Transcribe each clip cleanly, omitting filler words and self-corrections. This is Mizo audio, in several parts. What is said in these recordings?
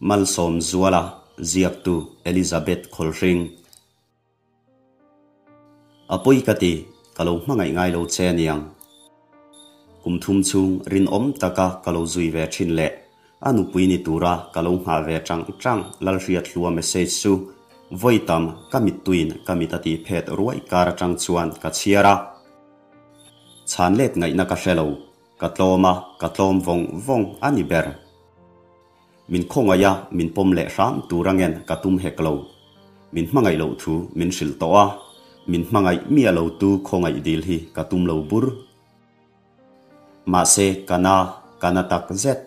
Malsawmzuala, Ziaktu Elizabeth Khawlhring. A pawi ka ti, ka lo hmangaih ngai lo che aniang. Kum thum chhung rinawm taka ka lo zui ve thin leh a nupui ni tura ka lo nghah ve chang chang Lalhriathlua message chu vawi tam ka mittuiin ka mit a tih phet ruai kar atang chuan ka chhiar a. Chhan let ngaihna ka hre lo, ka tlawm a, ka tlawm vawng vawng a ni ber. Min khawngaih a, min pawm leh hram tur angen ka tum hek lo. Min hmangaih loh thu min hrilh tawh a, min hmangaih miah lo tu khawngaih dil hi ka tum lo bur. Mahse, ka na, ka na tak zet.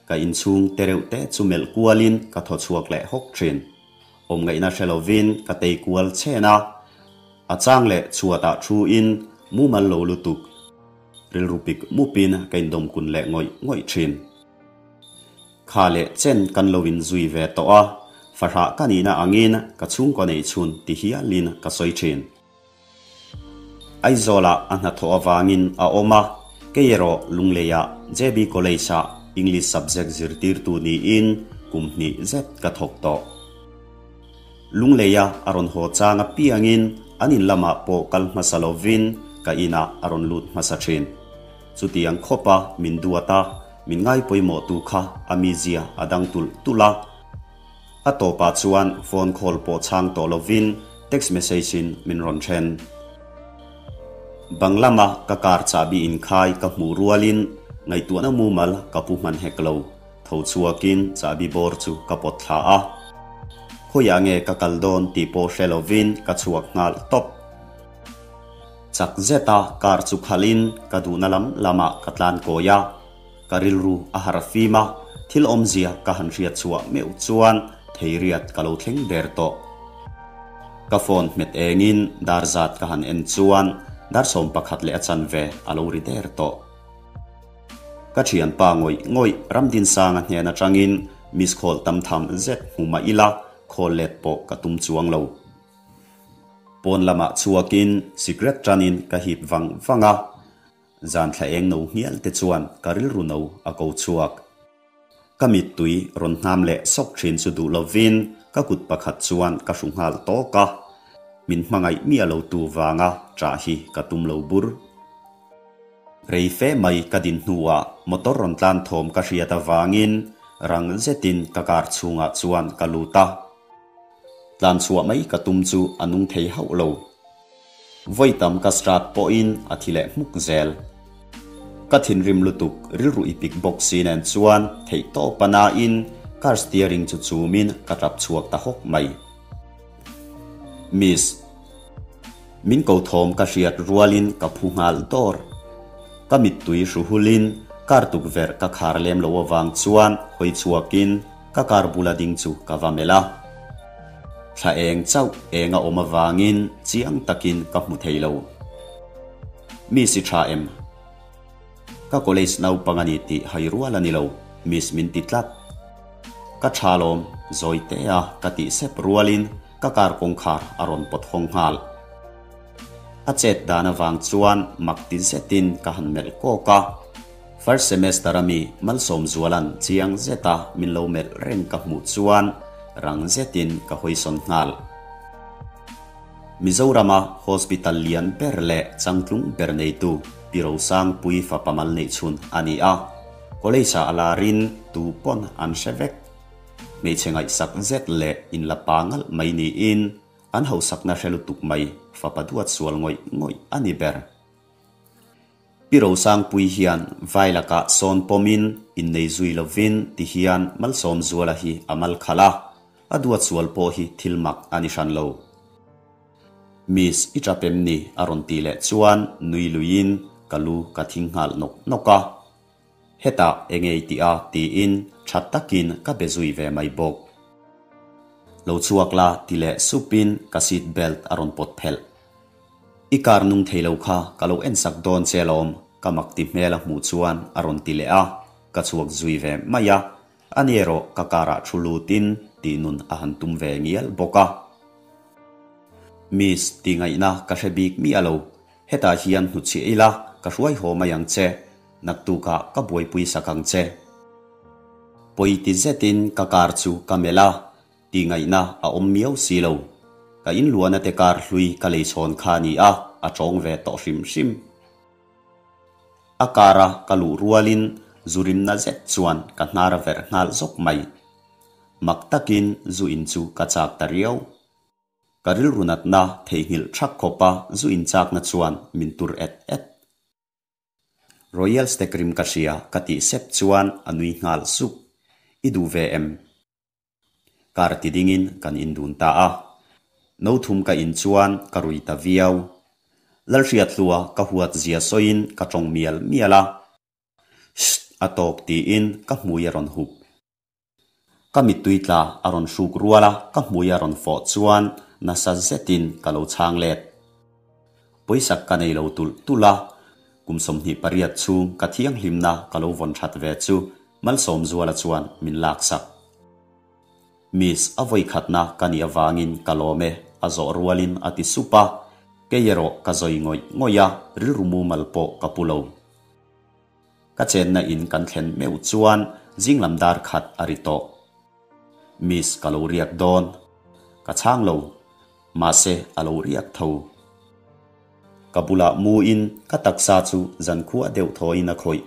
Ka inchhung te reuh te chu melh kualin ka thaw chhuak leh hawk thin. Awm ngaihna hre lovin ka tei kual chhen a, a chang leh chhuatah thuin mumal lo lutuk rilru pik mupin ka indawm kun leh ngawih ngawih thin. Kha leh chen kan lo inzui ve tawh a, fahrah ka nihna angin ka chhungkaw nei chhun ti hialin ka sawi thin. Aizawlah a hnathawh avangin a awm a, kei erawh Lungleiah JB College-ah English subject zirtirtu niin kum hnih zet ka thawk tawh. Lungleia a rawn haw chang apiangin an in lamah pawh kal hmasa lovin ka inah a rawn lut hmasa thin. Chutiang khawpa min duat a, min ngaipawimawhtu kha a mizia a dang tulh tulh a. A tawpah chuan phone call pawh chhang tawh lovin text message in min rawn then. Bang lama ka car chahbi inkhai ka hmuh rualin ngaihtuahna mumal ka pu hman hek lo. Tho chhuakin chahbi bawr chu ka pawt thla a. Khawiah nge ka kal dawn tih pawh hre lovin ka chhuak nghal tawp. Chak zeta car chu khalhin ka duhna lam lamah ka tlan kawi a. Ka rilru a harh fim a, thil awmzia ka han hriat chhuah meuh chuan theiriat ka lo thleng der tawh. Ka phone hmet engin dar zat ka han en chuan dar 11 leh a chanve a lo ri der tawh. Ka thianpa ngawih ngawih Ramdinsanga hnen atangin miss call tam tham zet hmu mah ila call let pawh ka tum chuang lo. Pawn lamah chhuakin cigarette tanin ka hip vang vang a, zan thla eng no hnial te chuan ka rilru no a ko chhuak. Ka mittui rawn hnam leh sawk thin chu duh lovin ka kut pakhat chuan ka hru nghal tawk a, min hmangaih miah lo tu vanga ṭah hi ka tum lo bur. Rei fe mai ka din hnuah motor rawn tlan thawm ka hriat avangin rang zetin ka car chhungah chuan ka lut a. Tlan chhuah mai ka tum chu a nung thei hauh lo. Vawi tam ka start pawhin a thi leh hmuk zel. Ka thinrim lutuk rilru i pik bawk si nen chuan theih tawp a nain car steering chu chumin ka tap chhuak ta hawk mai. Miss. Min ko thawm ka hriat rualin ka phu nghal dawr. Ka mittui hru hulin car tukverh ka khar lem lo avang chuan hawi chhuakin ka car bula ding chu ka va melh a. Thla eng chauh eng a awm avangin chiang takin ka hmu thei lo. Miss i tha em? Ka college naupang a ni tih hai rual a ni lo, Miss min ti tlat. Ka tha lawm, zawi te a ka tih sep rualin ka car kawngkhar a rawn pawt hawng nghal. A chet dan avang chuan mak ti zetin ka han melh kawk a. First semester a mi Malsawmzuala'n chiang zeta min lo melh reng ka hmuh chuan rang zetin ka hawisawn nghal. Mizorama hospital lian ber leh changtlung ber neitu Pi Rosangpui fapa mal neih chhun a ni a, college-ah a larin tu pawn an hre vek. Hmeichhe ngaihsak zet leh inla pa ngalh mai niin an hausakna hre lutuk mai fapa duat sual ngawih ngawih a ni ber. Pi Rosangpui hian vai lakah sawn pawmin innei zui lovin ti hian Malsawmzuala hi a mal khalh a, a duat sual pawh hi thil mak a ni hran lo. Miss i tap em ni? a rawn tih leh chuan nui luiin ka lu ka thing nghal nawk nawk a. Hetah eng ei tih a tiin tha takin ka be zui ve mai bawk. Lo chhuak la ti leh supin ka seat belt a rawn pawt phelh. I car nung thei lo kha ka lo en sak dawn che alawm ka mak ti hmel a hmuh chuan a rawn ti leh a, ka chhuak zui ve mai a, ani erawh ka car ah thu lutin tih nun a han tum ve ngial bawk a. Miss ti ngaihna ka hre bik miah lo, hetah hian hnuchhiah ila ka hruai haw mai ang che, naktukah ka buaipui sak ang che. Pawi ti zetin ka car chu ka melh a, tih ngaihna a awm miau si lo. Ka inluahna te car hlui ka lei chhawn kha a ni a, a tawng ve tawh hrim hrim. A car a ka luh rualin zu rimna zet chuan ka hnar a verh nghal zawk mai. Mak takin zu in chu ka chak ta riau. Ka rilru natna theihnghilh thak khawpa zu inchakna chuan min tur et et. Royal Stag rim ka hria ka tih sep chuan a nui nghal suk. I duh ve em? Car ti dingin kan indun ta a. No thum ka in chuan ka rui ta viau. Lalhriathlua ka huat zia sawiin ka tawng mial mial a. Shh! A tawk tiin ka hmui a rawn hup. Ka mittui tla a rawn hruk rual a, ka hmui a rawn fawh chuan nasa zetin ka lo chhang let. Pawisak ka nei lo tulh tulh a, kum 28 chhung ka thianghlimna ka lo vawn that ve chu Malsawmzuala chuan min laksak. Miss, a vawikhatna ka nih avangin ka lawm e, a zawh rualin a ti sup a, kei erawh ka zawi ngawih ngawih a, rilru mumal pawh ka pu lo. Ka chenna in kan thlen meuh chuan zinglam dar khat a ri tawh. Miss ka lo riak dawn. Ka chhang lo. Mahse a lo riak tho. Ka bulah mu in ka taksa chu zankhua deuh thawiin a khawih.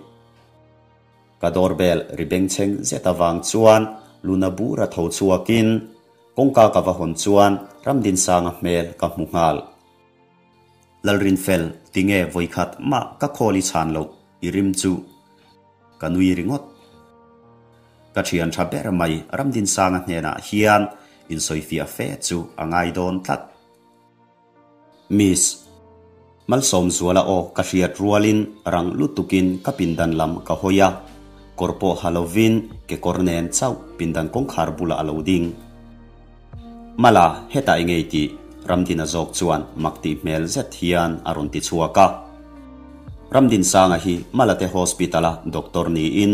Ka doorbell ri bengchheng zet avang chuan luna bura tho chhuakin kawngka ka va hawn chuan Ramdinsanga hmel ka hmu nghal. Lalrinfel, tinge vawikhat mah ka call i chhan loh i rim chu? Ka nui ringawt. Ka thian tha ber mai Ramdinsanga hnenah hian insawifiah fe chu a ngai dawn tlat. Miss. Malsawmzuala aw ka hriat rualin rang lutukin ka pindan lam ka hawi a, kawr pawh ha lovin kekawr nen chauh pindan kawngkhar bulah a lo ding. Mala, hetah i ngei tih Ramdina zawk chuan mak tih hmel zet hian a rawn ti chhuak a. Ramdinsanga hi Malate Hospital-a doctor niin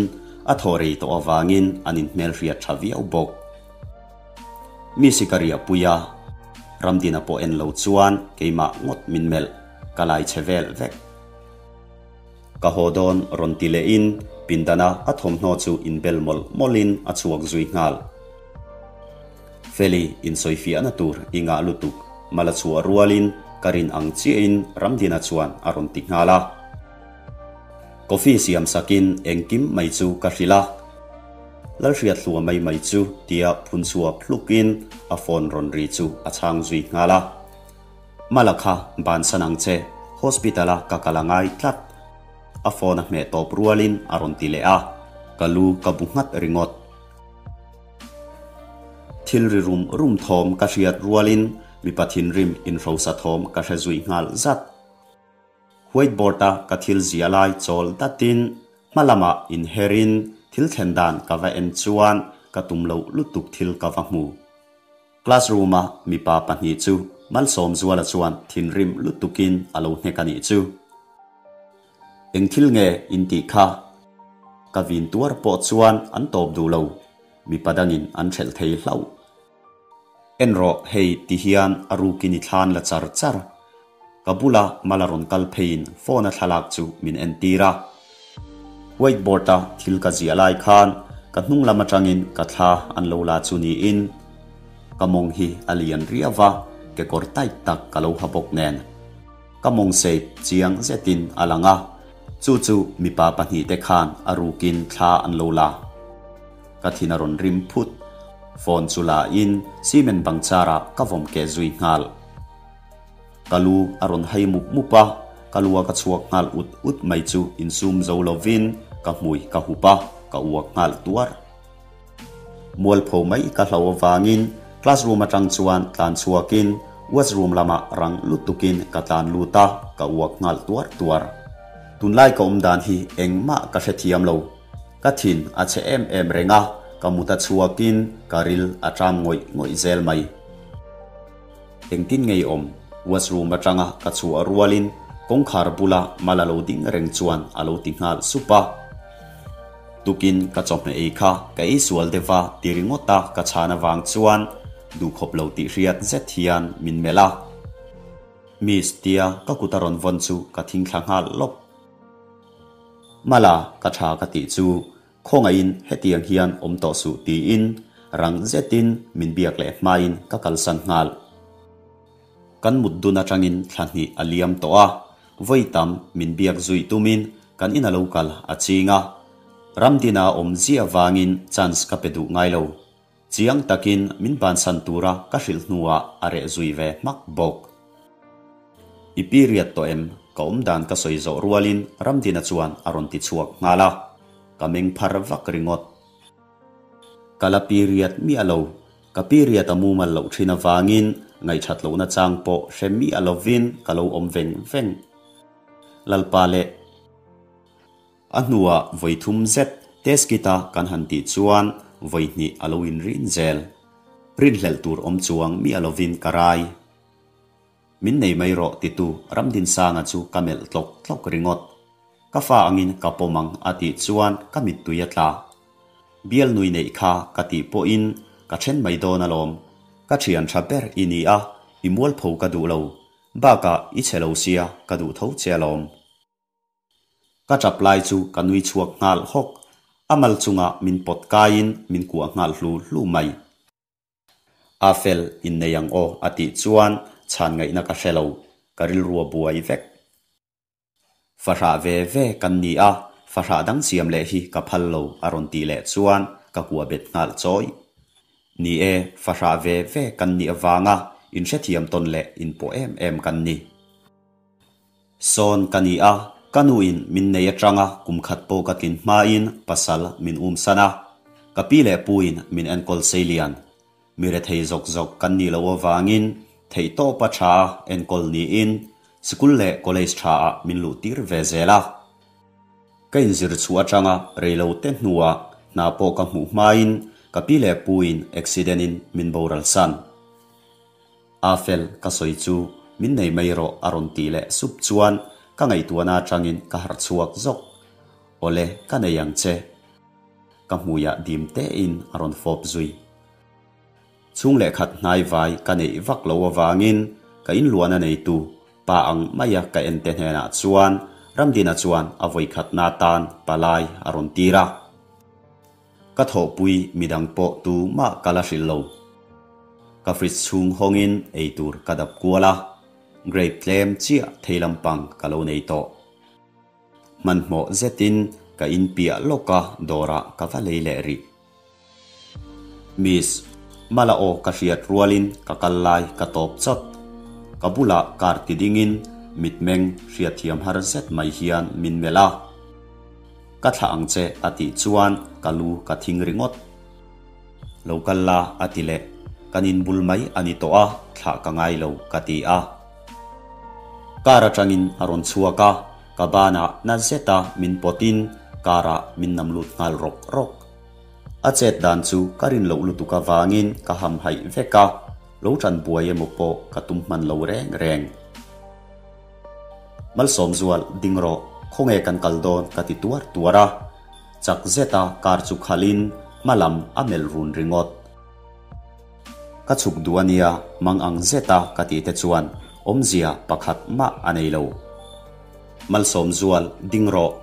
a thaw rei tawh avangin an inhmelhriat tha viau bawk. Mi sika riahpui a, Ramdina pawh en lo chuan keimah ngawt min melh, ka lai che vel vek. Ka haw dawn rawn ti lehin pindana a thawmhnaw chu inbel mawlh mawlhin a chhuak zui nghal. Feli insawifiahna tur i ngah lutuk mala chhuah rualin ka rin ang chiahin Ramdina chuan a rawn ti nghal a. Coffee siam sakin engkim mai chu ka hrilh a. Lalhriathlua mai mai chu tia phun chhuak hlukin a phone rawn ri chu a chhang zui nghal a. Mala kha bansan ang che, hospital a ka kal a ngai tlat. A phone a hmeh tawp rualin a rawn ti leh a, ka lu ka bu nghat ringawt. Thil ri rum rum thawm ka hriat rualin mipa thinrim inhrosa thawm ka hre zui nghal zat. Whiteboard a ka thil ziah lai chawl datin hma lamah inherin thil thlen dan ka va en chuan ka tum loh lutuk thil ka va hmu. Classroom-a mipa pahnih chu Malsawmzuala chuan thinrim lutukin a lo hnek a nih chu. Eng thil nge in tih kha? Ka vin tuar pawh chuan an tawp duh lo, mipa dangin an hrelh thei hlauh. En rawh hei ti hian a rukin i thlan la char char. Ka bula Mala rawn kal pheiin phone-a thlalak chu min entir a. Whiteboard-a thil ka ziah lai khan ka hnung lam atangin ka thla an lo la chu niin ka mawng hi a lian riau a, kekawr tight tak ka lo ha bawk nen. Ka mawng shape chiang zetin a lang a, chu chu mipa pahnihte khan a rukin thla an lo la. Ka thin a rawn rim phut. Phone chu la in cement bang char ah ka vawm keh zui nghal. Ka lu a rawn hai mup mup a, ka lua ka chhuak nghal ut ut mai chu insum zo lovin ka hmui ka hup a, ka uak nghal tuar. Mualpho mai ka hlo avangin classroom atang chuan tlan chhuakin washroom lamah rang lutukin ka tlan lut a, ka uak nghal tuar tuar. Tunlai ka awm dan hi engmah ka hrethiam lo. Ka thin a chhe em em reng a, ka mut a chhuakin ka ril a ṭam ngawih ngawih zel mai. Engtin ngei awm? Washroom atanga ka chhuah rualin kawngkhar bula mal a lo ding reng chuan a lo ti nghal sup a. Tukin ka chawhmeh ei kha ka ei sual deuh a ti ringawt a ka chhan avang chuan duhkhawp lo tih hriat zet hian min melh a. Miss tia ka kut a rawn vawn chu ka thing thla nghal lawp. Mala ka tha ka tih chu. Khawngaihin hetiang hian awm tawh suh tiin rang zetin min biak leh hmain ka kalsan nghal. Kan mut dun atangin thla hnih a liam tawh a, vawi tam min biak zui tumin kan in a lo kal a ching a. Ramdina awm ziah vangin chance ka pe duh ngai lo. Chiang takin min bansan tura ka hrilh hnuah a reh zui ve hmak bawk. I period tawh em? Ka awmdan ka sawi zawh rualin Ramdina chuan a rawn ti chhuak nghal a, ka meng phar vak ringawt. Ka la period miah lo, ka period a mumal loh thin avangin ngaihṭhat lohna chang pawh hre miah lovin ka lo awm veng veng. Lalpa leh. A hnuah vawi thum zet test kit a kan han tih chuan vawi hnih a lo inrin zel. Rinhlelh tur awm chuang miah lovin ka rai. Min nei mai rawh titu Ramdinsanga chu ka melh tlawk tlawk ringawt. Ka fa angin ka pawm ang a tih chuan ka mittui a tla. Bial nui neih kha ka tih pawhin ka then mai dawn alawm. Ka thian tha ber i ni a, i mualpho ka duh lo. Bakah i chhe lo sia ka duh tho che alawm. Ka tap lai chu ka nui chhuak nghal hawk. A mal chungah min pawt kaiin min kuah nghal hlu hlu mai. A fel innei ang aw a tih chuan chhan ngaihna ka hre lo, ka rilru a buai vek. Fahrah ve ve kan ni a, fahrah dang siam leh hi ka phal lo a rawn tih leh chuan ka kuah bet nghal chawi. Ni e, fahrah ve ve kan nih avanga inhrethiam tawn leh inpawh em em kan ni. Sawn ka ni a, ka nuin min nei atanga kum khat pawh ka tlin hmain pasal min umsan a, ka pi leh puin min enkawl seilian. Mi rethei zawk zawk kan nih loh avangin theihtawpa tha a enkawl niin sikul leh college tha ah min luh tir ve zel a. Ka inzir chhuah atanga reilote hnuah hna pawh ka hmuh hmain ka pi leh puin accident in min boral san. A fel ka sawi chu min nei mai rawh a rawn tih leh sup chuan ka ngaihtuahna atangin ka harh chhuak zawk. Awle ka nei ang che. Ka hmuiah dim tein a rawn fawp zui. Chhung leh khat hnai vai ka neih vak lo avangin ka inluahna neitu pa ang maia ka ente hnenah chuan Ramdina chuan a vawikhatna atan palai a rawn tir a. Ka thawhpui midang pawh tumah ka la hrilh lo. Ka fridge chhung hawngin eitur ka dap kual a, grape tlem chiah thei lampang ka lo nei tawh. Hmanhmawh zetin ka inpiah lawk a dawrah ka va lei leh rih. Miss, Mala aw ka hriat rualin ka kal lai ka tawp chawt. Ka bulah car ti dingin mitmeng hriatthiam har zet mai hian min melh a. Ka thlah ang che a tih chuan ka lu ka thing ringawt. Lo kal la a ti leh, kan inbul mai a ni tawh a, thlah ka ngai lo ka ti a. Car atangin a rawn chhuak a, ka banah na zeta min pawtin car ah min nam lut nghal rawk rawk. A chet dan chu ka rin loh lutuk avangin ka hamhaih vek a, lo tan buai emaw pawh ka tum hman lo reng reng. Malsawmzual, ding rawh, khawnge kan kal dawn ka ti tuar tuar a, chak zeta car chu khalhin hma lam a melh run ringawt. Ka chhuk duh a nia, mang ang zeta ka tih te chuan awmzia pakhat mah a nei lo. Malsawmzual, ding rawh,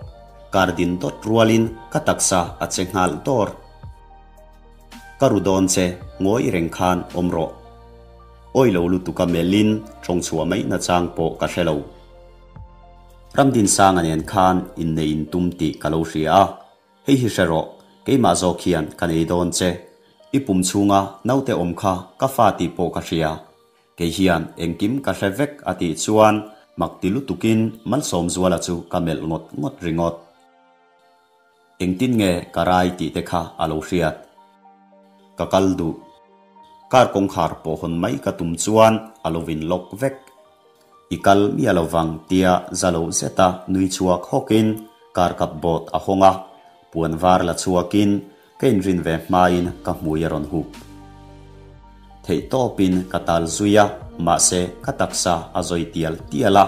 car din dawt rualin ka taksa a che nghal dawr. Ka ru dawn che, ngawi reng khan awm rawh. Awi lo lutuk a melhin tawng chhuah mai nachang pawh ka hre lo. Ramdinsanga nen khan innei in tum tih ka lo hria a, hei hi hre rawh, keimah zawk hian ka nei dawn che. I pum chhunga naute awm kha ka fa tih pawh ka hria. Kei hian engkim ka hre vek a tih chuan mak ti lutukin Malsawmzuala chu ka melh ngawt ngawt ringawt. Engtin nge ka rai tih te kha a lo hriat. Ka kal duh. Car kawngkhar pawh hawn mai ka tum chuan a lo vin lawk vek. I kal miah lo vang tia za lo zeta nui chhuak hawkin car kap bawt a hawng a, puan var la chhuakin ka inrin ve hmain ka hmui a rawn hup. Theih tawpin ka tal zui a, mahse ka taksa a zawi tial tial a.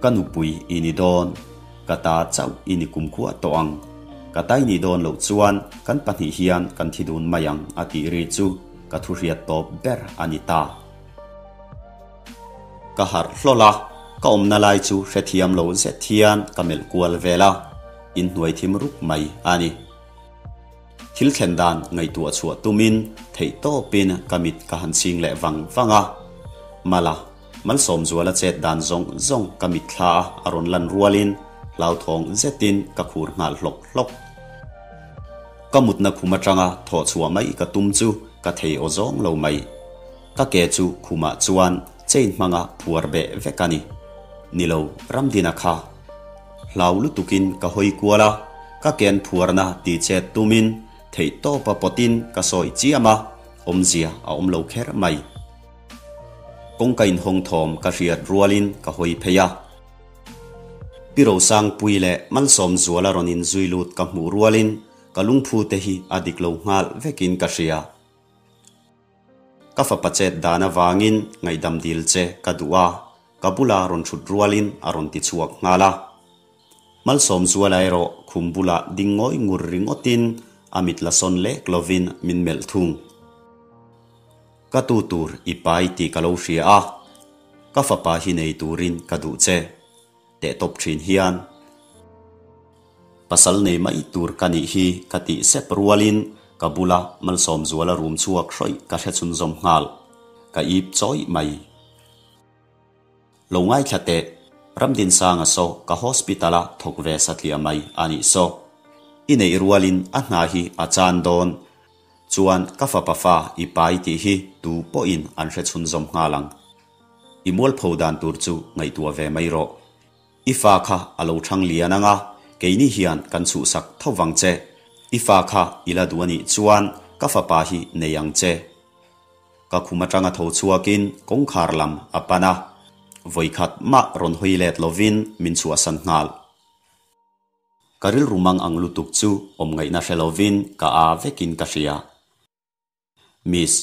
Ka nupui i ni dawn, ka ta chauh i ni kumkhua tawh ang. Ka tai nih dawn loh chuan kan pahnih hian kan thi dun mai ang a tih ri chu ka thuhriat tawp ber a ni ta. Ka harh hlawlh a, ka awmna lai chu hrethiam lo zet hian ka melh kual vel a. Inhnuai thim rup mai a ni. Thil thlen dan ngaihtuah chhuah tumin theihtawpin ka mit ka han ching leh vang vang a. Mala, Malsawmzuala chet dan zawng zawng ka mitthla a a rawn lan rualin hlauthawng zetin ka khur nghal hlawk hlawk. Ka mutna khum atanga thawh chhuah mai ka tum chu ka thei aw zawng lo mai. Ka ke chu khumah chuan chain hmanga phuar beh vek a ni. Ni lo, Ramdina kha. Hlau lutukin ka hawi kual a, ka ken phuarna ti chet tumin theihtawpa pawtin ka sawi chiam a, awmzia a awm lo kher mai. Kawngka inhawng thawm ka hriat rualin ka hawi phei a. Pi Rosangpui leh Malsawmzuala rawn inzui lut ka hmuh rualin ka lungphu te hi a dik lo nghal vekin ka hria. Ka fapa chet dan avangin ngaihdam dil che ka duh a, ka bula rawn thut rualin a rawn ti chhuak nghal a. Malsawmzuala erawh khum bulah ding ngawi ngur ringawtin a mit la sawn lek lovin min melh thung. Ka tu tur i pai tih ka lo hria a, ka fapa hi nei turin ka duh che, teh tawp thin hian. Pasal nei mai tur ka nih hi ka tih sep rualin ka bula Malsawmzuala rum chhuak hrawih ka hre chhunzawm nghal, ka ip chawih mai. Lo ngaithla teh, Ramdinsanga saw ka hospital-a thawk ve satliah mai a nih saw. I neih rualin a hna hi a chan dawn chuan ka fapa fa i pai tih hi tu pawhin an hre chhunzawm nghal ang. I mualpho dan tur chu ngaihtuah ve mai rawh. I fa kha a lo thang lian ang a, keini hian kan chhuhsak tho vang che. I fa kha i la duh a nih chuan ka fapa hi nei ang che. Ka khum atanga tho chhuakin kawngkhar lam a pan a, vawikhat mah rawn hawi let lovin min chhuahsan nghal. Ka rilru mang ang lutuk chu awm ngaihna hre lovin ka a vekin ka hria. Miss.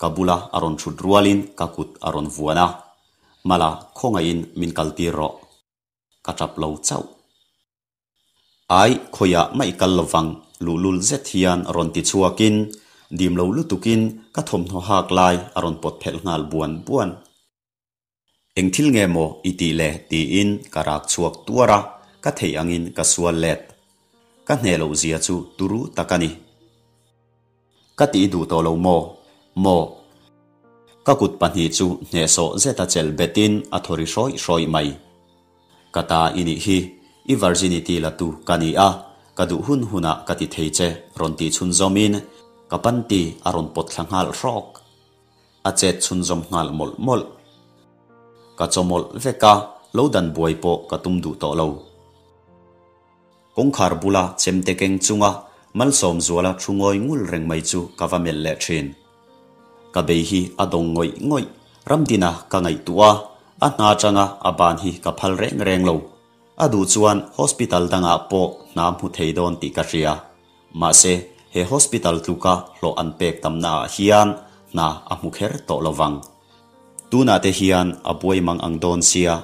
Ka bula a rawn thut rualin ka kut a rawn vuan a, Mala khawngaihin min kaltir rawh. Ka tap lo chauh. Ai, khawiah mah i kal lovang, luhlul zet hian rawn ti chhuakin dim lo lutukin ka thawmhnaw hak lai a rawn pawt phelh nghal buan buan. Eng thil nge maw i tih le? tiin ka rak chhuak tuar a, ka theih angin ka sual let. Ka hneh loh zia chu turu tak a ni. Ka tih duh tawh lo maw? Maw? Ka kut pahnih chu hnehsawh zeta chelh betin a thaw ri hrawih hrawih mai. Ka ta i nih hi, i virginity la tu ka ni a, ka duh hun hunah ka ti thei che rawn tih chhunzawmin ka panty a rawn pawt thla nghal hrawk. A chet chhunzawm nghal mawlh mawlh. Ka chaw mawlh vek a, lo dan buai pawh ka tum duh tawh lo. Kawngkhar bula chemte keng chunga Malsawmzuala thu ngawi ngul reng mai chu ka va melh leh thin. Ka bei hi a dawng ngawih ngawih, Ramdina ka ngaihtuah a, a hna atanga a ban hi ka phal reng reng lo. A duh chuan hospital dangah pawh hna hmu thei dawn tih ka hria. Mahse, he hospital tluka hlawh an pek tamna ah hian hna a hmu kher tawh lovang. Tunah te hian a buai mang ang dawn sia.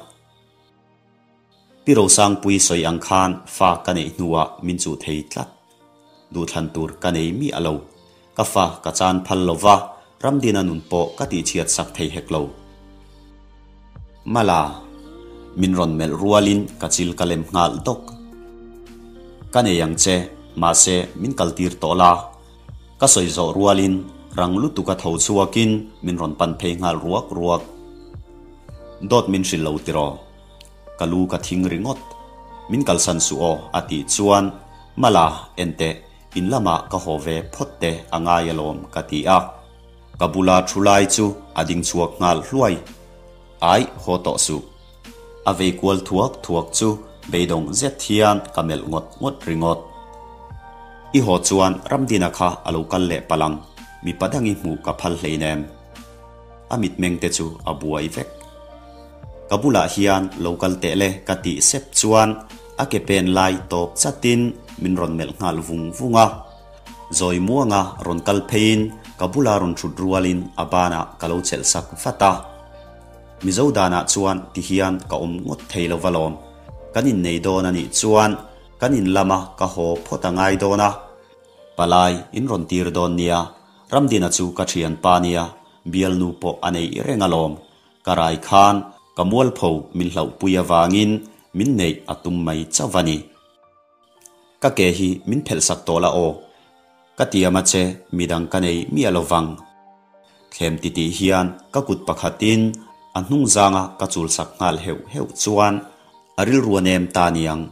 Pi Rosangpui sawi ang khan fa ka neih hnuah min chuh thei tlat. Duhthlan tur ka nei miah lo. Ka fa ka chan phal lo va, Ramdina nun pawh ka tihchhiat sak thei hek lo. Mala, min rawn melh rualin ka chil ka lem nghal dawk. Ka nei ang che, mahse min kaltir tawh la. Ka sawi zawh rualin rang lutuka tho chhuakin min rawn pan phei nghal ruak ruak. Dawt min hrilh lo tiraw? Ka lu ka thing ringawt. Min kalsan suh aw a tih chuan Mala enteh in lamah ka haw ve phawt te a ngai alawm ka ti a. Ka bula thu lai chu a ding chhuak nghal hluai. Aih haw tawh suh. A vei kual thuak thuak chu beidawng zet hian ka melh ngawt ngawt ringawt. I haw chuan Ramdina kha a lo kal leh palh ang, mipa dangi hmuh ka phal hleinem. A mitmeng te chu a buai vek. Ka bulah hian lo kal teh le ka tih sep chuan a ke pen lai tawp chatin min rawn melh nghal vung vung a. Zawi muanga rawn kal pheiin ka bula rawn thut rualin a banah ka lo chelh sak vat a. Mizo danah chuan ti hian ka awm ngawt thei lo va lawm. Kan innei dawn a nih chuan kan in lama ka haw phawt a ngai dawn a. Palai in rawn tir dawn nia, Ramdina chu ka thianpa nia, bialnu pawh a nei reng alawm. Ka rai khan ka mualpho min hlauhpui avangin min neih a tum mai chauh a ni. Ka ke hi min phelh sak tawh la aw. Ka tiam a che, midang ka nei miah lo vang. Thlem titih hian ka kut pakhatin a hnung zanga ka chul sak nghal heuh heuh chuan a rilru a nem ta niang.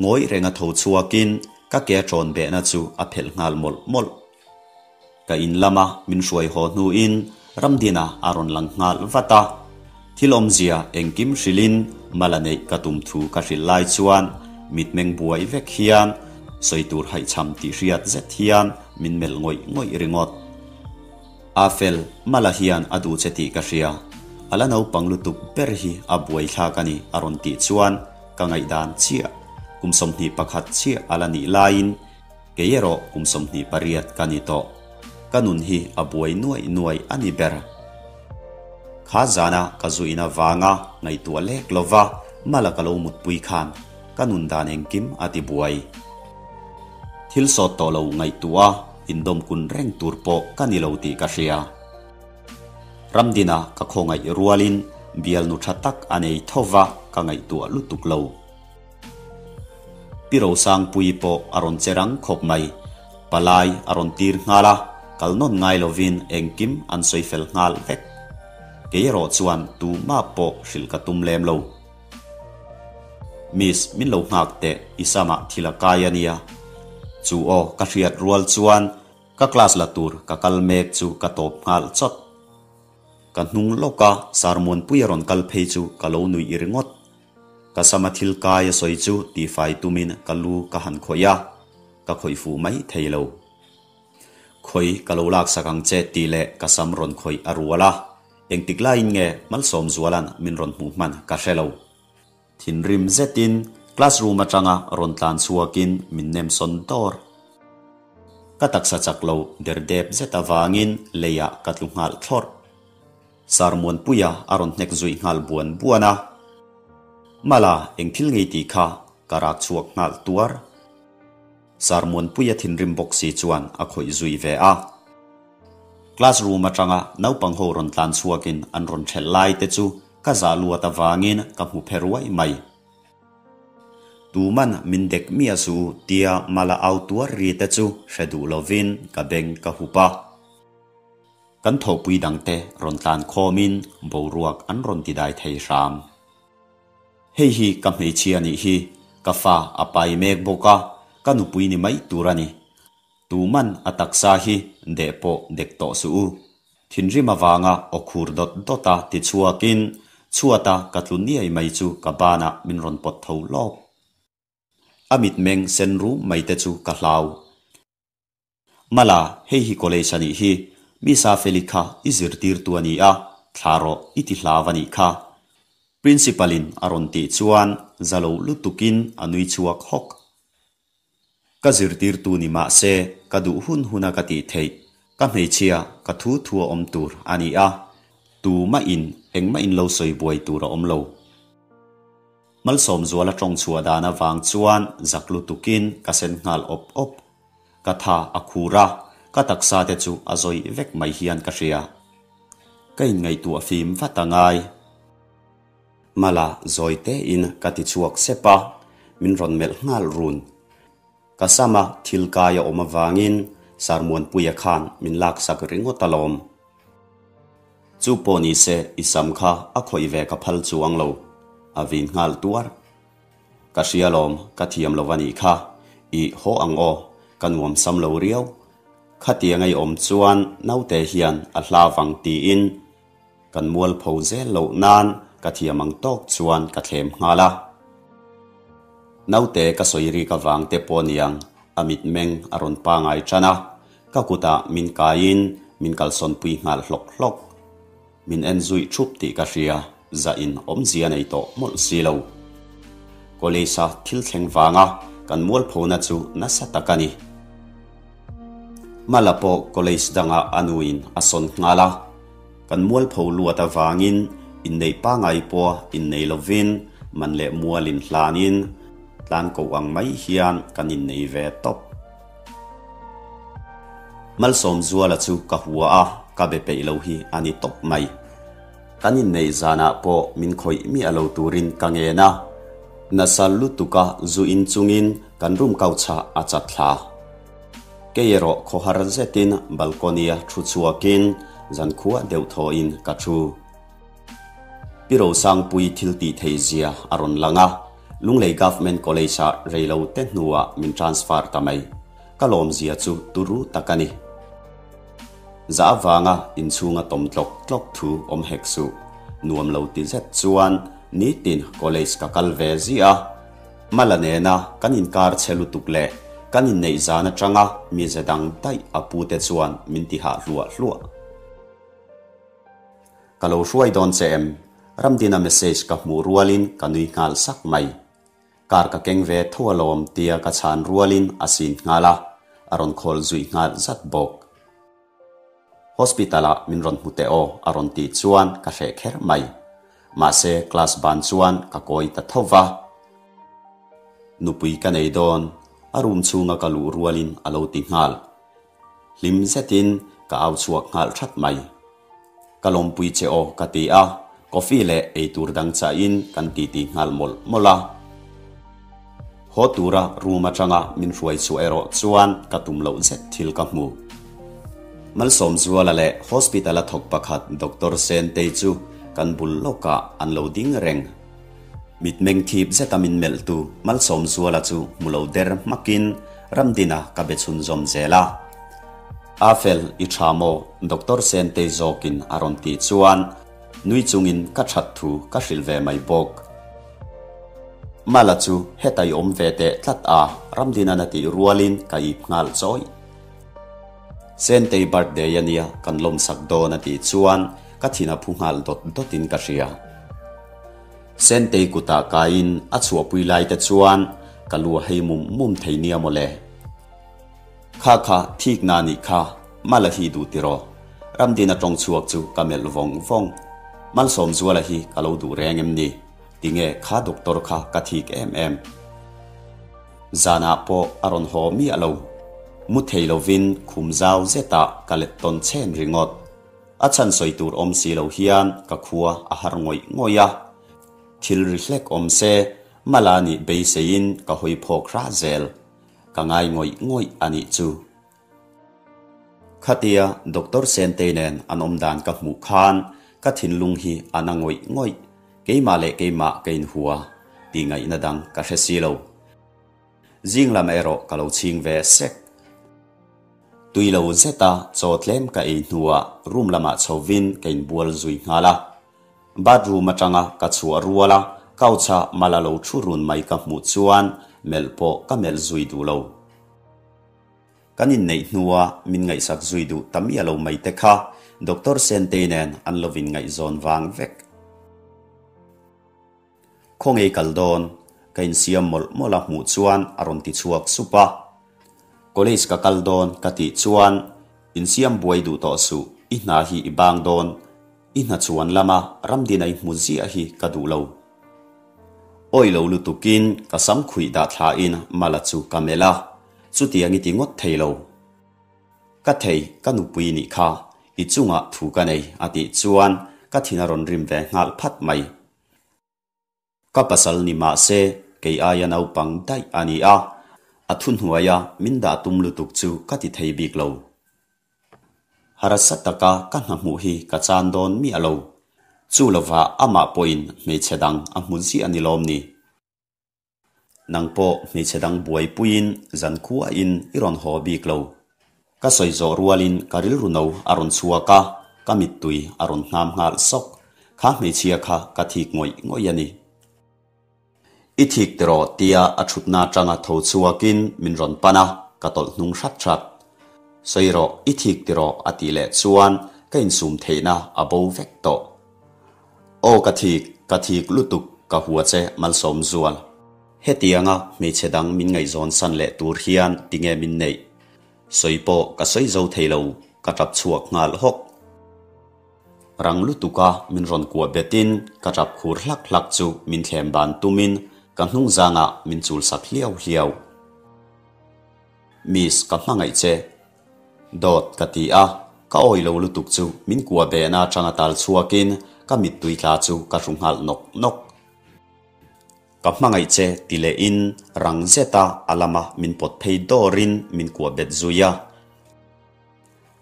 Ngawi renga tho chhuakin ka ke a ṭawn behna chu a phelh nghal mawlh mawlh. Ka in lama min hruai haw hnuin Ramdina a rawn lang nghal vat a. Thil awmzia engkim hrilhin mala neih ka tum thu ka hrilh lai chuan mitmeng buai vek hian sawi tur haihchham tih hriat zet hian min melh ngawih ngawih ringawt. A fel, mala hian a duh che tih ka hria. A la naupang lutuk ber hi a buaithlak a ni a rawn tih chuan ka ngaihdan chiah. Kum 21 chiah a la nih laiin Kei erawh kum 28 ka ni tawh. Ka nun hi a buai nuaih nuaih a ni ber. Kha zana ka zuin avanga ngaihtuah lek lova mala ka lo mutpui khan ka nun dan engkim a ti buai. Thil sawt tawh lo ngaihtuah a indawm kun reng tur pawh ka ni lo tih ka hria. Ramdina ka khawngaih rualin bialnu tha tak a nei tho va ka ngaihtuah lutuk lo. Pi Rosangpuii pawh a rawn che rang khawp mai. Palai a rawn tir nghal a, kal nawn ngai lovin engkim an sawi fel nghal vek. Kei erawh chuan tumah pawh hrilh ka tum lem lo. Miss, min lo nghak teh, i samah thil a kai a nia. Chu aw ka hriat rual chuan ka class la tur ka kal mek chu ka tawp nghal chawt. Ka hnung lawka Sarmuanpui a rawn kal phei chu ka lo nuih ringawt. Ka sama thil kai a sawi chu tihfai tumin ka lu ka han khawih a, ka khawih fuh mai thei lo. Khawi ka lo laksak ang che tih leh ka sam rawn khawih a rual a, engtik laiin nge Malsawmzuala'n min rawn hmuh hman ka hre lo. Thinrim zetin classroom atanga rawn tlan chhuakin min nem sawn dawr. Ka taksa chak lo derdep zet avangin leiah ka tlu nghal thlawrh. Sarmuanpuia a rawn hnek zui nghal buan buan a. Mala eng thil ngei tih kha ka rak chhuak nghal tuar. Sarmuanpuia thinrim bawk si chuan a khawih zui ve a. Class room atanga naupang ho rawn tlan chhuakin an rawn thelh lai te chu ka zah luat avangin ka hmu phe ruai mai. Tuman min dek miah suh u tia Mala au tuar ri te chu hre duh lovin ka beng ka hup a. Kan thawhpui dangte rawn tlan khawmin boruak an rawn ti dai thei hram. Hei hi ka hmeichhia nih hi, ka fa a pai mek bawk a, ka nupui ni mai tur a ni. Tuman a taksa hi deh pawh dek tawh suh u. Thinrim avanga aw khur dawt dawt a ti chhuakin chhuata ka tlu niai mai chu ka banah min rawn pawt tho lawk. A mitmeng sen rum mai te chu ka hlau. Mala, hei hi college a nih hi, mi sa feli kha i zirtirtu a ni a, thla rawh i ti hlau a nih kha. Principal in a rawn tih chuan za lo lutukin a nui chhuak hawk. Ka zirtirtu ni mah se ka duh hun huna ka tih theih, ka hmeichhia ka thu thu a awm tur a ni a, tumah in engmah in lo sawi buai tur a awm lo. Malsawmzuala tawng chhuah dan avang chuan zak lutukin ka sen nghal awp awp. Ka tha a khur a, ka taksa te chu a zawih vek mai hian ka hria. Ka inngaihtuah fim vat a ngai. Mala zawi tein ka ti chhuak sep a, min rawn melh nghal run. Ka sama thil kai a awm avangin Sarmuanpuia khan min laksak ringawt alawm. Chu pawh ni se i sam kha a khawih ve ka phal chuang lo, a vin nghal tuar. Ka hria lawm, ka thiam lo a nih kha. I haw ang aw, ka nuam sam lo riau. Khatiang ei awm chuan naute hian a hla vang tiin kan mualpho zel loh nan ka thiam ang tawk chuan ka thlem nghal a. Naute ka sawi rik avang te pawh niang a mitmeng a rawn pangai tan a, ka kutah min kaiin min kalsawnpui nghal hlawk hlawk. Min en zui thup tih ka hria, zah in awmzia nei tawh mawlh si lo. College-a thil thleng vanga kan mualphona chu nasa tak a ni. Mala pawh college dangah a nuin a sawn nghal a, kan mualpho luat avangin inneih pangai pawh innei lovin man leh mual in hlanin tlan koh ang mai hian kan innei ve tawp. Malsawmzuala chu ka hua a, ka be peih lo hi a ni tawp mai. Kan inneih zanah pawh min khawih miah lo turin ka ngen a. Nasa lutuka zu in chungin kan room couch-ah a chat thla. Kei erawh khawhar zetin balcony-a thu chhuakin zankhua deuh thawhin ka thu. Pi Rosangpui thil tih theih zia a rawn lang a, Lunglei Government College-ah reilo te hnuah min transfer ta mai. Ka lawmzia chu turu tak a ni. Za avanga inchhunga tawm tlawk tlawk thu awm hek suh. Nuam lo ti zet chuan nitin college ka kal ve ziah a. Mala nena kan inkar chhe lutuk leh kan inneih zan atanga mize dang daih a pute chuan min ti hah hluah hluah. Ka lo hruai dawn che em? Ramdina message ka hmuh rualin ka nui nghal sak mai. Car ka keng ve tho alawm tia ka chhan rualin a sin nghal a, a rawn khawl zui nghal zat bawk. Hospital ah min rawn hmu teh aw a rawn tih chuan ka hreh kher mai. Mahse class ban chuan ka kawi ta tho va. Nupui ka nei dawn, a room chhunga ka luh rualin a lo ti nghal. Hlim zetin ka au chhuak nghal that mai. Ka lawmpui che aw ka ti a, coffee leh eitur dang chahin kan titi nghal mawlh mawlh a. Haw tura room atanga min hruai chhuah erawh chuan ka tum loh zet thil ka hmu. Malsawmzuala leh hospital a thawk pakhat Doctor Sentei chu kan bul lawkah an lo ding reng. Mitmeng thip zeta min melhtu Malsawmzuala chu hmu lo der hmakin Ramdina ka be chhunzawm zel a. A fel, i tha maw? Doctor Sentei zawkin a rawn tih chuan nui chungin ka that thu ka hrilh ve mai bawk. Mala chu heta i awm ve teh tlat a, Ramdina'n a tih rualin ka ip nghal chawih. Sentei birthday a nia kan lawmsak dawn a tih chuan ka thin a phu nghal dawt dawtin ka hria. Sentei kutah kaiin a chhuahpui lai te chuan ka lu a hei mum mum thei nia mawle. Kha kha thik na nih kha, Mala hi duh tiraw? Ramdina tawng chhuak chu ka melh vawng vawng. Malsawmzuala hi ka lo duh reng em ni? Tinge kha doctor kha ka thik em em? Zanah pawh a rawn haw miah lo. Mu thei lovin khum zau zetah ka let tawn chhen ringawt. A chhan sawi tur awm si lo hian ka khua a har ngawih ngawih a. Thil ri hlek awm se, Mala nih beiseiin ka hawi phawk hra zel. Ka ngai ngawih ngawih a nih chu. Khatia Doctor Sentei nen an awm dan ka hmuh khan ka thinlung hi a na ngawih ngawih. Keimah leh keimah ka inhua tih ngaihna dang ka hre si lo. Zing lam erawh ka lo chhing ve sek. Tui lo zeta chaw tlem ka ei hnuah room lamah chhovin ka inbual zui nghal a. Bathroom atanga ka chhuah rual a, couch a mal a lo thu run mai ka hmuh chuan melh pawh ka melh zui duh lo. Kan inneih hnua min ngaihsak zui duh ta miah lo mai te kha Doctor Sentei nen an lo inngaihzawn vang vek. Khaw ngei kal dawn, ka insiam mawlh mawlh a hmuh chuan a rawn ti chhuak sup a. College ka kal dawn ka tih chuan insiam buai duh tawh suh, i hna hi i bang dawn, i hna chuan lama Ramdina i hmu ziah hi ka duh lo. Awi lo lutukin ka sam khuih dah thlain Mala chu ka melh a, chutiang i ti ngawt thei lo. Ka thei, ka nupui nih kha, i chungah thu ka nei a tih chuan ka thin a rawn rim ve nghal phat mai. Ka pasal ni mah se, kei aia naupang daih a ni a, a thuhnuaia min dah tum lutuk chu ka ti thei bik lo. Harsa taka ka hna hmuh hi ka chan dawn miah lo. Chu lovah amah pawhin hmeichhe dang a hmu ziah ni lawm ni. Nang pawh hmeichhe dang buaipuiin zankhuain i rawn haw bik lo. Ka sawi zawh rualin ka rilru no a rawn chhuak a, ka mittui a rawn hnam nghal sawk. Kha hmeichhia kha ka thik ngawih ngawih a ni. I thik tiraw tia a thutna atanga tho chhuakin min rawn pan a, ka tawlh hnung hrat hrat. Sawi rawh, i thik tiraw a tih leh chuan ka insum theihna a bo vek tawh. Aw ka thik, ka thik lutuk, ka hua che Malsawmzual. Hetianga hmeichhe dang min ngaihzawn san leh tur hian tinge min neih? Sawi pawh ka sawi zo thei lo, ka tap chhuak nghal hawk. Rang lutuka min rawn kuah betin ka tap khur hlak hlak chu min thlem ban tumin ka hnung zangah min chul sak hliau hliau. Miss ka hmangaih che. Dawt ka ti a, ka awi lo lutuk chu min kuah behna atanga tal chhuakin ka mittui tla chu ka hru nghal nawk nawk. Ka hmangaih che ti lehin rang zeta a lama min pawt phei dawrin min kuah bet zui a.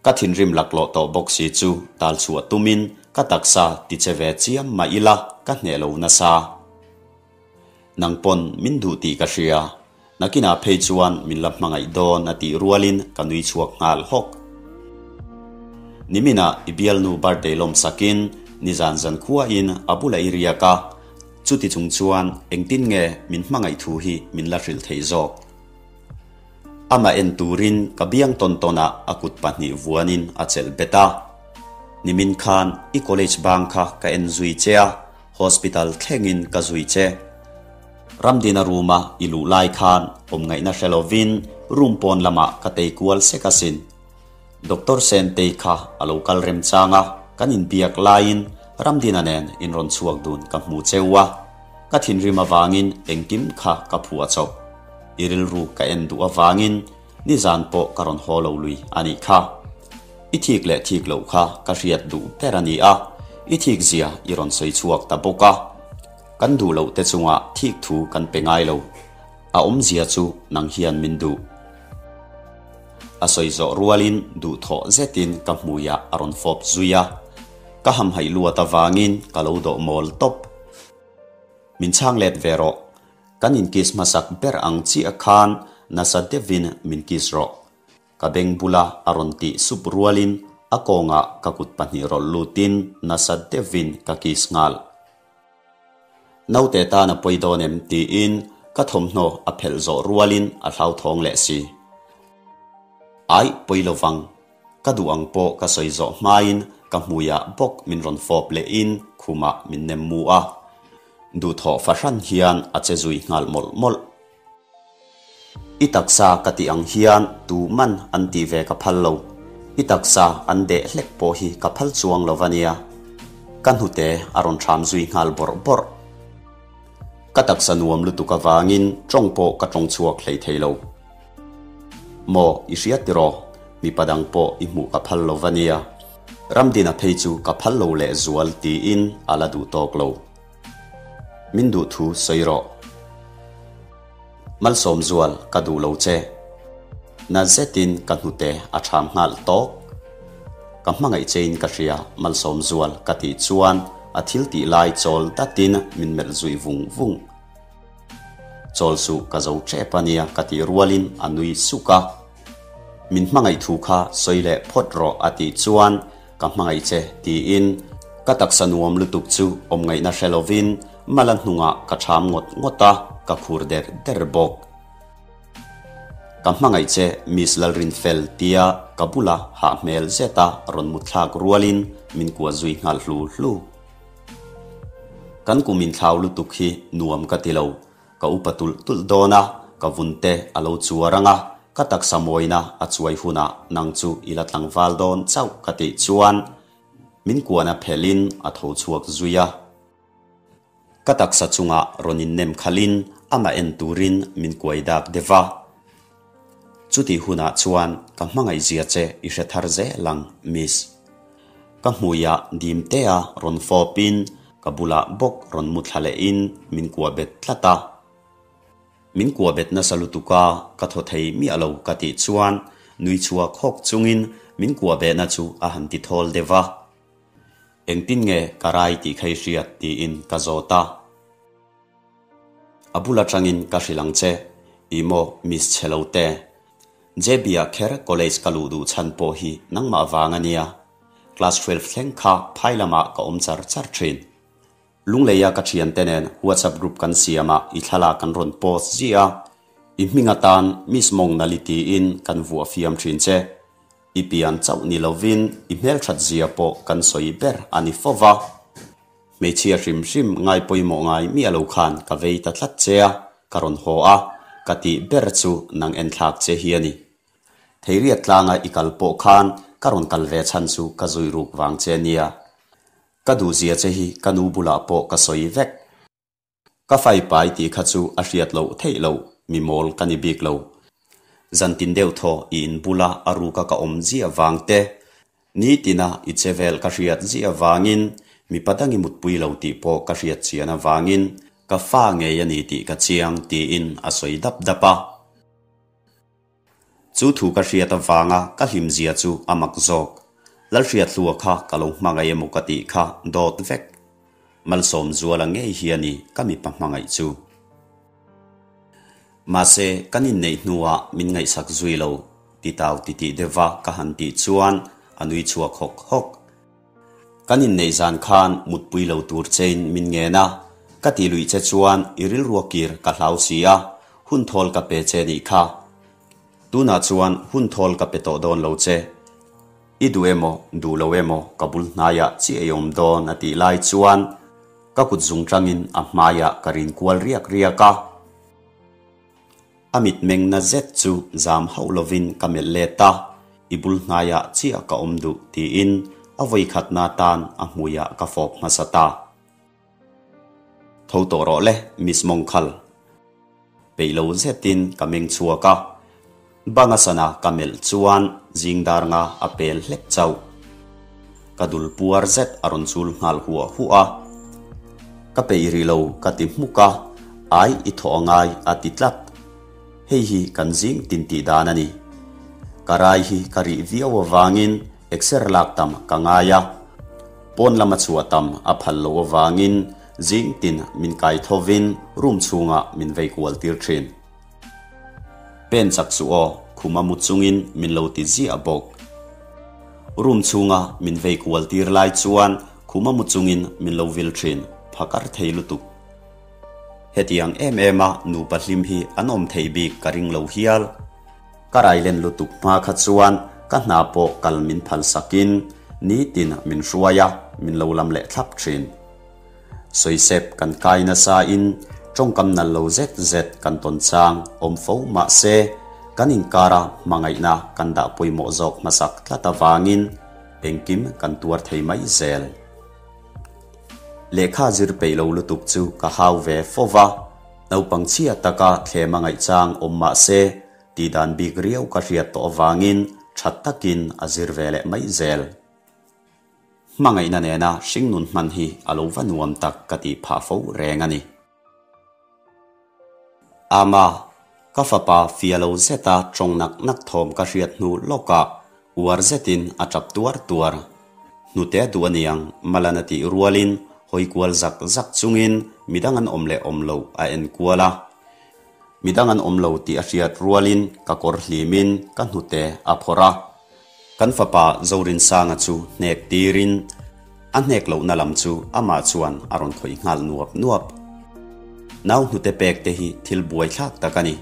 Ka thinrim laklawh tawh bawk si chu tal chhuah tumin ka taksa ti che ve chiam mah ila ka hneh lo nasa. Nang pawn min duh tih ka hria, nakinah phei chuan min la hmangaih dawn a tih rualin ka nui chhuak nghal hawk. Niminah i bialnu birthday lawm sakin nizan zan khuain a bula i riak a, chuti chung chuan engtin nge min hmangaih thu hi min la hrilh theih zawk? Amah en turin ka biang tawn tawnah a kut pahnih vuanin a chelh bet a. Nimin khan i college bang kha ka en zui che a, hospital thlengin ka zui che. Ramdina room-a i luh lai khan awm ngaihna hre lovin room pawn lamah ka tei kual sek asin. Doctor Sentei kha a lo kal remchang a, kan inbiak laiin Ramdina nen inrawn chhuak dun ka hmu cheu a. Ka thinrim avangin engkim kha ka phuah chauh. I rilru ka en duh avangin nizan pawh ka rawn haw lo lui a nih kha. I thik leh thik loh kha ka hriat duh ber a ni a, i thik zia i rawn sawi chhuak ta bawk a. Kan duh loh te chungah thik thu kan pe ngai lo. A awmzia chu nang hian min duh. A sawi zawh rualin duhthawh zetin ka hmuiah a rawn fawp zui a. Ka hamhaih luat avangin ka lo dawh mawl tawp. Min chhang let ve rawh. Kan in kiss hmasak ber ang chiah khan nasa deuhin min kiss rawh. Ka beng bula a rawn tih sup rualin a kawngah ka kut pahnih rawlh lutin nasa deuhin ka kiss nghal. Naute tan a pawi dawn em tiin ka thawmhnaw a phelh zawh rualin a hlauthawng leh si. Aih pawi lovang. Ka duh ang pawh ka sawi zawh hmain ka hmuiah bawk min rawn fawp lehin khumah min nem mu a. Duhthawh fahran hian a che zui nghal mawlh mawlh. I taksa ka tih ang hian tu man an tih ve ka phal lo. I taksa an deh hlek pawh hi ka phal chuang lo va nia. Ka hnute a rawn ṭham zui nghal bawrh bawrh. Ka taksa nuam lutuk avangin ṭawng pawh ka ṭawng chhuak hlei thei lo. Maw, i hria tiraw? Mipa dang pawh i hmuh ka phal lo va nia. Ramdina phei chu ka phal lo leh zual tiin a la duh tawk lo. Min duh thu sawi rawh. Malsawm zual ka duh lo che. Na zetin ka hnute a ṭham nghal tawk. Ka hmangaih chein ka hria Malsawm zual ka tih chuan a thil tih lai chawl datin min melh zui vung vung. Chawl suh ka zo ṭep a nia ka tih rualin a nui suk a. Min hmangaih thu kha sawi leh phawt rawh a tih chuan ka hmangaih che tiin ka taksa nuam lutuk chu awm ngaihna hre lovin mala hnungah ka ṭham ngawt ngawt a, ka khur der der bawk. Ka hmangaih che Miss Lalrinfel tia ka bula hah hmel zeta rawn mutthlak rualin min kuah zui nghal hlu hlu. Kan kum inthlau lutuk hi nuam ka ti lo. Ka upa tulh tulh dawn a, ka vun te a lo chuar ang a, ka taksa mawina a chuai hunah nang chu i la tlangval dawn chauh ka tih chuan min kuahna phelhin a tho chhuak zui a. Ka taksa chungah rawn innem khalhin amah en turin min kuai dak deuh a. Chutih hunah chuan ka hmangaih zia che i hre thar zel ang, Miss. Ka hmuiah dim tea rawn fawpin ka bulah bawk rawn mu thla lehin min kuah bet tlat a. Min kuah bet nasa lutuk a, ka thaw thei miah lo ka tih chuan nui chhuak hawk chungin min kuah behna chu a han ti thawl deuh a. Engtin nge ka rai tih kha i hriat tiin ka zawt a. A bul atangin ka hrilh ang che, i maw Miss Chhelo te. JB-ah kher college ka luh duh chhan pawh hi nangmah vang a nia. Class 12 thleng kha phai lamah ka awm char char thin. Lungleia ka thiante nen WhatsApp group kan siamah i thlalak kan rawn post ziah a, i hming atan Miss Mawng Nali tiin kan vuah fiam thin che. I pian chauh ni lovin i hmelthat zia pawh kan sawi ber a ni fo va. Hmeichhia hrim hrim ngai pawimawh ngai miah lo khan ka vei ta tlat che a, ka rawn haw a, ka tih ber chu nang enthlak che hi a ni. Theiriat tlanga i kal pawh khan ka rawn kal ve chhan chu ka zui ruk vang che nia. Ka duhzia che hi ka nu bulah pawh ka sawi vek. Ka faipai tih kha chu a hriat loh theih loh, mi mawl ka ni bik lo. Zantin deuh thaw i in bula a ruka ka awm ziah vang te, nitina i che vel ka hriat ziah vangin mipa dang i mutpui lo tih pawh ka hriat chian avangin Ka fa ngei a ni tih ka chiang, tiin a sawi dap dap a. Chu thu ka hriat avanga ka hlimzia chu a mak zawk. Lalhriathlua kha ka lo hmangaih emaw ka tih kha dawt vek. Malsawmzuala ngei hi a ni ka mipa hmangaih chu. Mahse, kan inneih hnuah min ngaihsak zui lo, titau titih deuhva ka han tih chuan a nui chhuak hawk hawk. Kan inneih zan khan mutpui lo tur chein min ngen a, ka ti luih che chuan i rilrua kir ka hlau si a, hun thawl ka pe che nih kha. Tunah chuan hun thawl ka pe tawh dawn lo che. I duh emaw, duh lo emaw ka bul hnaiah chi ei awm dawn a tih lai chuan ka kut zung tangin a hmaiah ka rin kual riak riak a. A mitmeng na zet chu zam hauh lovin ka melh let a, I bul hnaiah chiah ka awm duh tiin a vawikhatna tan a hmuiah ka fawp hmasa ta. Tho tawh rawh le, Miss Mongkhal. Peih lo zetin ka meng chhuak a, banga sana ka melh chuan zing dar nga a pel hlek chauh. Ka dul puar zet a rawn chul nghal huah huah a. Ka peih rih lo ka ti hmuk a, ai i thawh a ngai a ti tlat. Hei hi kan zing tin tih dan a ni. Ka rai hi ka rih viau avangin exer lak tam ka ngai a, pawn lama chhuah tam a phal lo avangin zing tin min kai thovin room chhungah min vei kual tir thin. Pen chak suh aw, khum a mu chungin min lo ti ziah bawk. Room chhunga min vei kual tir lai chuan khum a mu chungin min lo vil thin, phakar thei lutuk. Hetiang em em a nupa hlim hi an awm thei bik ka ring lo hial. Ka railen lutuk hma kha chuan ka hna pawh kal min phal sakin nitin min hruai a, min lo lam leh thlap thin. Sawisep kan kai nasa in tawngkam nal lo zet zet kan tawn chang awm fo mah se kan inkara hmangaihna kan dah pawimawh zawk hmasak tlat avangin engkim kan tuar thei mai zel. Lehkha zir peih lo lutuk chu ka hau ve fo va, naupang chhia taka thlem a ngaihchang awm mah se tihdan bik riau ka hriat tawh avangin tha takin a zir ve leh mai zel. Hmangaihna nena hringnun hman hi a lo va nuam tak ka tih phah fo reng a ni. Ama, ka fapa fia lo zeta tawng nak nak thawm ka hriat hnu lawkah uar zetin a tap tuar tuar. Hnute a duh aniang, Malan a tih rualin hawi kual zak zak chungin midang an awm leh awm loh a en kual a. Midang an awm lo tih a hriat rualin ka kawr hlimin ka hnute a phawrh a. Kan fapa Zorinsanga chu hnek tirin a hnek lohna lam chu amah chuan a rawn khawih nghal nuap nuap. Nau hnute pek te hi thil buaithlak tak a ni.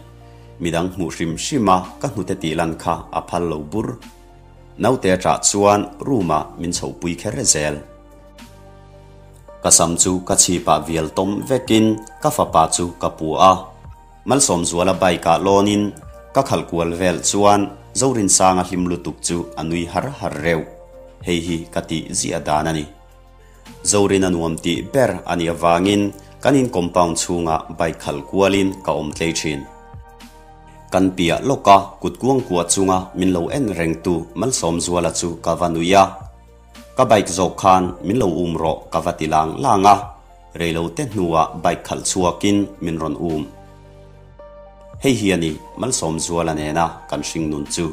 Midang hmuh hrim hrim a ka hnute tih lan kha a phal lo bur. Naute a ṭah chuan room ah min chhohpui kher zel. Ka sam chu ka chhipah vial tawm vekin ka fapa chu ka pu a. Malsawmzuala bike ah lawnin ka khalh kual vel chuan Zorinsanga hlim lutuk chu a nui har har reuh. Hei hi ka tih ziah dan a ni. Zorin a nuam tih ber a nih avangin kan in compound chhungah bike khalh kualin ka awm tlei thin. Kan piah lawka kut kuang kuah chunga min lo en rengtu Malsawmzuala chu ka va nui a. Ka bike zawk khan min lo um rawh ka va ti lang lang a, reilote hnuah bike khalh chhuakin min rawn um. Hei hi a ni Malsawmzuala nena kan hringnun chu.